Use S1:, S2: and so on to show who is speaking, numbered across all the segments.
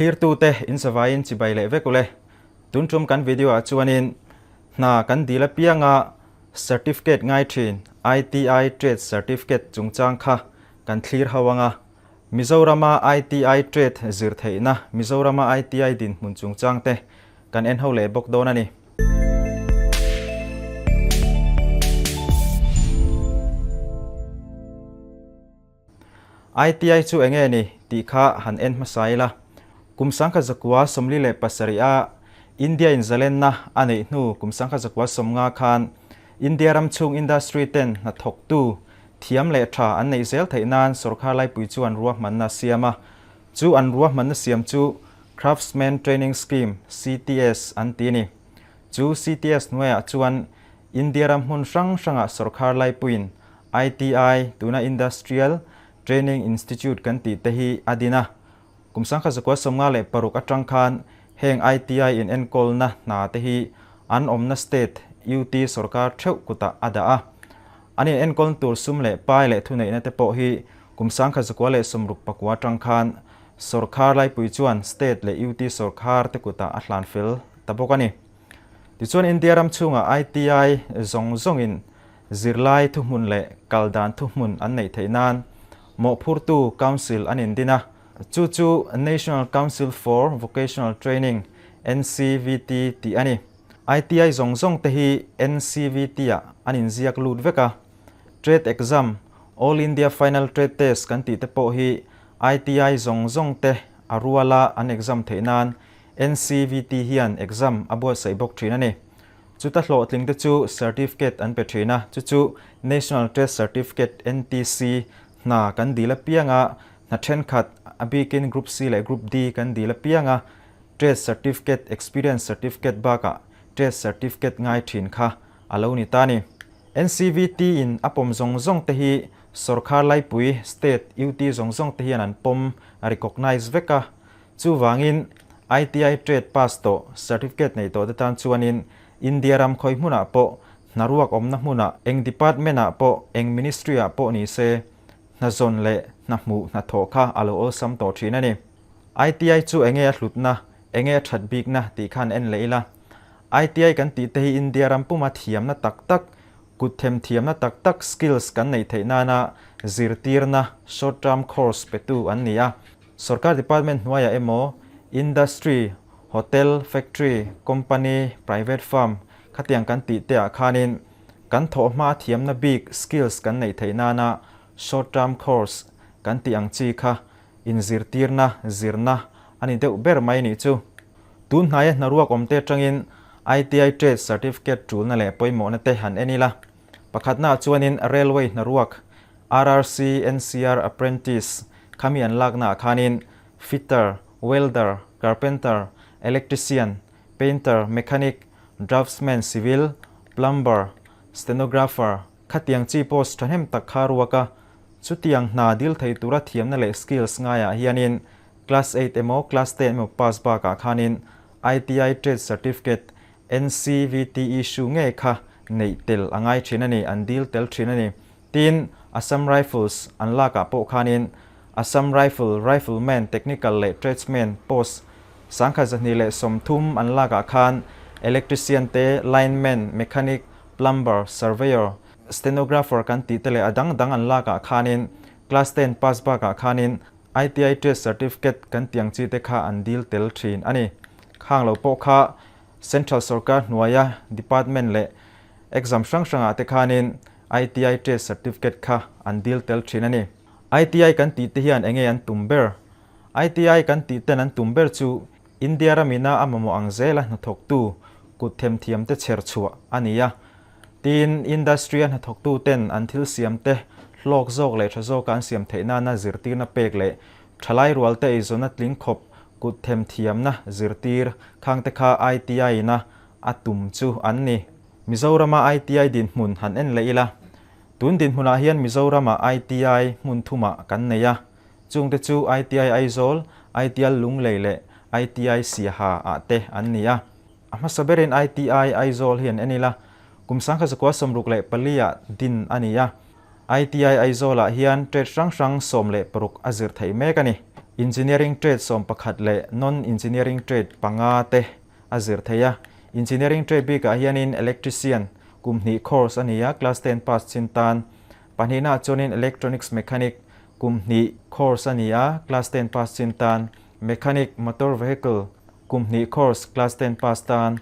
S1: Thlirtute in savaiin chibai leh vek ule. Tun tum kan video ah chuanin hna kan dil apianga certificate ngai thin ITI Trade Certificate chungchang kha kan thlir ho anga Mizorama ITI Trade zir theihna Mizorama ITI dinhmun chungchang te kan en ho leh bawk dawn a ni. ITI chu enge ni tih kha han en hmasa ila. Kum 1947 a India in zalenna a neih hnu kum 1950 khan India ram chhung industry ten hnathawktu thiam leh tha an neih zel theih nan sorkar laipui chuan ruahmanna a siam a. Chu an ruahmanna siam chu Craftsman Training Scheme, CTS, an ti a ni. Chu CTS hnuaiah chuan India ram hmun hrang hrangah sorkar laipuiin ITI, tuna Industrial Training Institute kan tih te hi a din a. Kum 1956 atang khan heng ITI in enkawlna hna te hi an awmna state, UT, sorkar theuh kutah a dah a. An in enkawlna tur sum leh pai leh thuneihna te pawh hi kum 1969 atang khan sorkar laipui chuan state leh UT sorkar te kutah a hlan fel ta bawk a ni. Tichuan India ram chhungah ITI zawng zawngin zirlai thuhmun leh kal dan thuhmun an neih theih nan mawhphurtu Council an indin a, chu chu National Council for Vocational Training, NCVT, tih a ni. ITI zawng zawng te hi NCVT-ah an inziak lut vek a, Trade Exam, All India Final Trade Test kan tih te pawh hi ITI zawng zawng te a ruala an exam theih nan NCVT hian exam a buatsaih bawk thin a ni. Chuta hlawhtling te chu certificate an pe thin a, chu chu National Trade Certificate, NTC, hna kan dil apianga hna thenkhat, a bikin Group C leh Group D kan dil apianga Trade Certificate, Experience Certificate bakah Trade Certificate ngai thin kha a lo ni ta a ni. NCVT in a pawm zawng zawng te hi sorkar laipui, state, UT zawng zawng te hian an pawm, recognise, vek a. Chuvangin ITI trade pass tawh, certificate nei tawh te tan chuanin India ram khawi hmunah pawh, hnaruak awmna hmunah, eng department ah pawh, eng ministry ah pawh ni se, hna zawn leh hna hmuh hna thawh kha a lo awlsam tawh thin a ni. ITI chu enge a hlutna, enge a that bikna tih khan en leh ila. ITI kan tih te hi India ram puma thiamna tak tak, kut themthiamna tak tak skills kan neih theih nana zirtirna short term course petu an ni a. Sorkar department hnuaiah emaw industry, hotel, factory, company, private firm khatiang kan tih te ah khanin kan thawh hma thiamna bik skills kan neih theih nana short term course kan tih ang chi kha inzirtirna, zirna a ni deuh ber mai nih chu. Tun hnaia hnaruak awm te atangin ITI Trade Certificate tulna leh pawimawhna te han en ila. Pakhatnaah chuanin Railway hnaruak, RRC, NCR Apprentice khami an laknaah khanin Fitter, Welder, Carpenter, Electrician, Painter, Mechanic, Draftsman Civil, Plumber, Stenographer khatiang chi post thahnem tak kha ruak a, chutiang hna dil thei tura thiamna leh skills ngaiah hianin Class eight emaw Class ten emaw pass bakah khanin ITI Trade Certificate, NCVT issue ngei kha neih tel a ngai thin a ni, an dil tel thin a ni. Tin, Assam Rifles an lakah pawh khanin Assam Rifle, Rifleman, Technical leh Tradesman post 2030 an lakah khan Electrician te, Lineman, Mechanic, Plumber, Surveyor, Stenographer kan tih te leh a dang dang an lakah khanin Class ten pass bakah khanin ITI Trade Certificate kan tih ang chi te kha an dil tel thin a ni. Khang lo pawh kha Central sorkar hnuaia department leh exam hrang hrangah te khanin ITI Trade Certificate kha an dil tel thin a ni. ITI kan tih te hian enge an tum ber? ITI kan tih ten an tum ber chu India ramina a mamawh ang zela hnathawktu kut themthiam te chher chhuah a ni a. Tin, industry a hnathawktu ten an thil siam te hlawk zawk leh tha zawka an siam theih nana zirtirna pek leh thalai rual te eizawnna tling khawp kut themthiamna zirtir khang te kha ITI ina a tum chu an ni. Mizorama ITI dinhmun han en leh ila, tun dinhmunah hian Mizorama ITI hmun thumah kan nei a, chungte chu ITI Aizawl, ITI Lunglei leh ITI Siaha ah te an ni a. A hmasa berin ITI Aizawl hi an en ila, kum 1964 ah din a ni a. ITI Aizawlah hian trade hrang hrang 16 a zir theih mek a ni. Engineering Trade 11 leh Non-Engineering Trade panga te a zir thei a. Engineering Trade bikah hianin Electrician kum hnih course a ni a, Class 10 pass chin tan. Pahnihnaah chuanin Electronics Mechanic kum hnih course a ni a, Class 10 pass chin tan. Mechanic, Motor Vehicle, kum hnih course, Class 10 pass tan.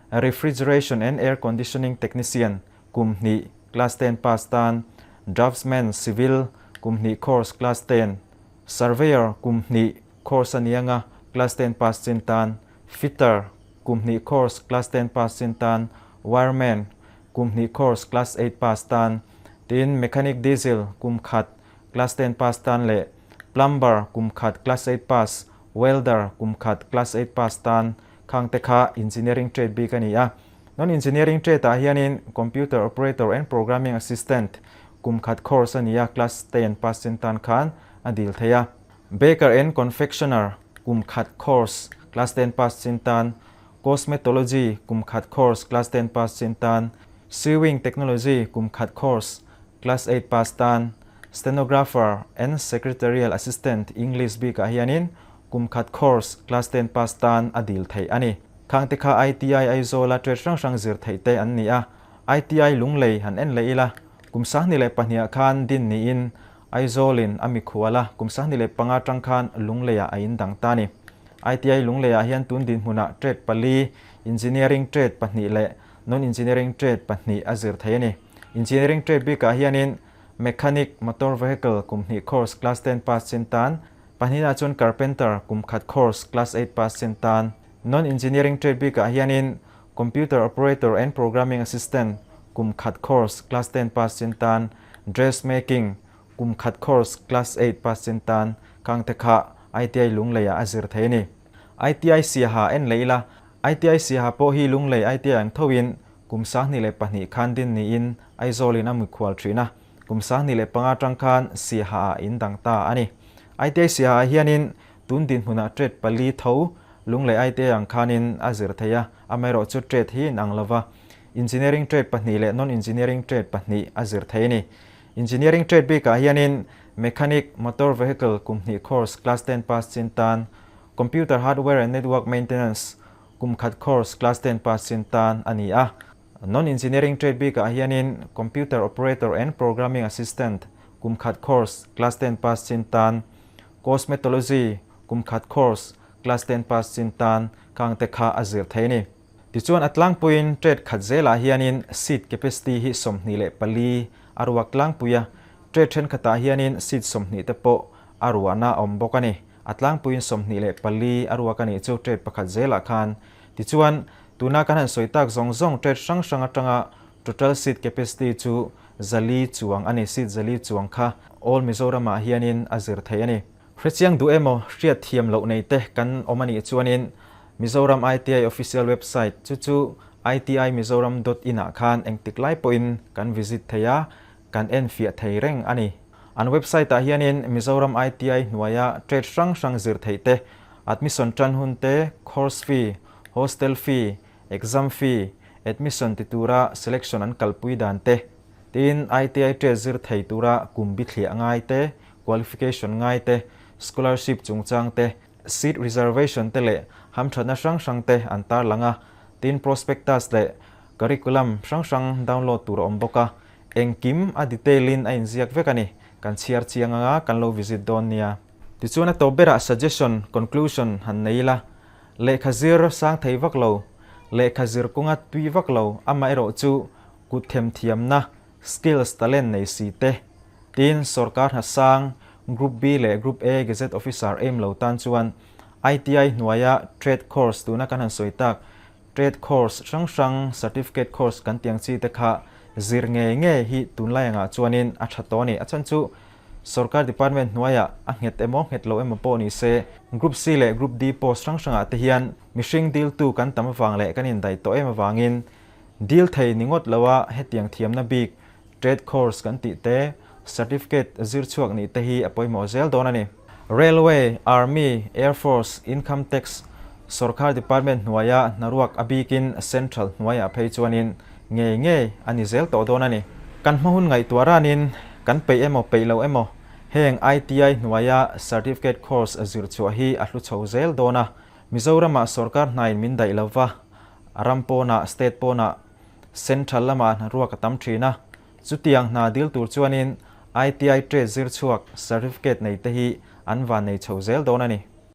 S1: Refrigeration and Air Conditioning Technician, kum hnih, Class 10 pass tan. Draftsman, Civil, kum hnih course, Class 10. Surveyor, kum hnih course a ni anga, Class 10 pass chin tan. Fitter, kum hnih course, Class 10 pass chin tan. Wireman, kum hnih course, Class 8 pass tan. Tin, Mechanic Diesel, kum khat, Class 10 pass tan leh Plumber, kum khat, Class 8 pass, Welder, kum khat, Class 8 pass tan khang te kha Engineering trade bik a ni a. Non-Engineering trade ah hianin Computer Operator and Programming Assistant, kum khat course a ni a, Class 10 pass chin tan khan a dil thei a. Baker and Confectioner, kum khat course, Class 10 pass chin tan, Cosmetology, kum khat course, Class 10 pass chin tan, Sewing Technology, kum khat course, Class 8 pass tan, Stenographer and Secretarial Assistant, English bikah hianin kum khat course, Class 10 pass tan a dil theih a ni. Khangte kha ITI Aizawla trade hrang hrang zir theih te an ni a, ITI Lunglei han en leh ila, kum 2002ah khan din niin Aizawlin a mikhual a, kum 2005 atang khan Lungleiah a indang ta a ni. ITI Lungleiah hian tun dinhmunah trade pali, Engineering trade pahnih leh Non-Engineering trade pahnih a zir thei a ni. Engineering trade bikah hianin Mechanic, Motor Vehicle, kum hnih course, Class 10 pass chin tan, pahnihnah chuan Carpenter, kum khat course, Class 8 pass chin tan. Non-Engineering trade bikah hianin Computer Operator and Programming Assistant, kum khat course, Class 10 pass chin tan, Dressmaking, kum khat course, Class 8 pass chin tan, khangte kha ITI Lungleiah a zir thei a ni. ITI Siaha en leh ila, ITI Siaha pawh hi Lunglei ITI ang thoin kum 2002 khan din niin Aizawlin a mikhual thin a, kum 2005 atang khan Siaha ah in dang ta a ni. ITI Siaha ah hianin tun dinhmunah trade pali tho Lunglei ITI ang khanin a zir thei a, amaherawhchu trade hi in ang lova, Engineering trade pahnih leh Non-Engineering trade pahnih a zir thei a ni. Engineering trade bikah hianin Mechanic, Motor Vehicle kum hnih course Class 10 pass chin tan, Computer Hardware and Network Maintenance kum khat course Class 10 pass chin tan a ni a. Non-Engineering trade bikah hianin Computer Operator and Programming Assistant kum khat course Class 10 pass chin tan, Cosmetology kum khat course Class 10 pass chin tan khangte kha a zir thei a ni. Tichuan a tlangpuiin trade khat zelah hianin seat capacity hi 24 a ruak tlangpui a, trade thenkhatah hianin seat 20 te pawh a ruahna a awm bawk a ni. A tlangpuiin 24 a ruak a nih chu trade pakhat zelah khan. Tichuan, tuna kan han sawi tak zawng zawng trade hrang hrang atanga total seat capacity chu 400 chuang a ni, seat 400 chuang kha all Mizoramah hianin a zir thei a ni. Hrechiang duh emaw hriat thiam loh nei te kan awm a nih chuanin Mizoram ITI official website chu chu itimizoram dot in ah khan engtik lai pawhin kan visit thei a, kan en fiah thei reng a ni. An website ah hianin Mizoram ITI hnuaia trade hrang hrang zir theih te, admission tan hun te, course fee, hostel fee, exam fee, admission ti tura selection an kalpui dan te, Tin, ITI trade zir thei tura kum bithliah ngai te, qualification ngai te, scholarship chungchang te, seat reservation te leh hamthatna hrang hrang te an tarlang a. Tin, prospectus leh curriculum hrang hrang download tur a awm bawk a. Engkim a detail in a inziak vek a ni. Kan chhiar chiang anga kan lo visit dawn nia. Tichuan a tawp berah suggestion, conclusion han nei ila. Lehkha zir sang thei vak lo, lehkha zir kawnga tui vak lo, amaherawh chu kut themthiamna, skills, talent nei si te, tin sorkar hna sang, Group B leh Group A Gazette Officer aim lo tan chuan ITI hnuaia trade course tuna kan han sawi tak trade course hrang hrang certificate course kan tiang chi te kha zir ngei ngei hi tunlai angah chuanin a tha tawh a ni. A chhan chu sorkar department hnuaiah a nghet emaw nghet lo emaw pawh ni se Group C leh Group D post hrang hrangah te hian mihring diltu kan tam avang leh kan indaih tawh em avangin Dil thei ni ngawt lo a, hetiang thiamna bik, trade course kan tih te, certificate zir chhuak nih te hi a pawimawh zel dawn a ni. Railway, Army, Air Force, Income Tax, Sorkar Department hnuaia hnaruak a bikin Central hnuaiah phei chuanin ngei ngei a ni zel tawh dawn a ni. Kan hma hun ngaihtuah ranin kan peih emaw peih lo emaw. Heng ITI hnuaia Certificate Course zir chhuah hi a hlu chho zel dawn a, Mizoramah sorkar hnain min daih lo va, ram pawnah, state pawnah, central lamah hna ruak a tam thin a. Chutiang hna dil tur chuanin ITI trade zir chhuak certificate nei te hi an van nei chho zel dawn a ni.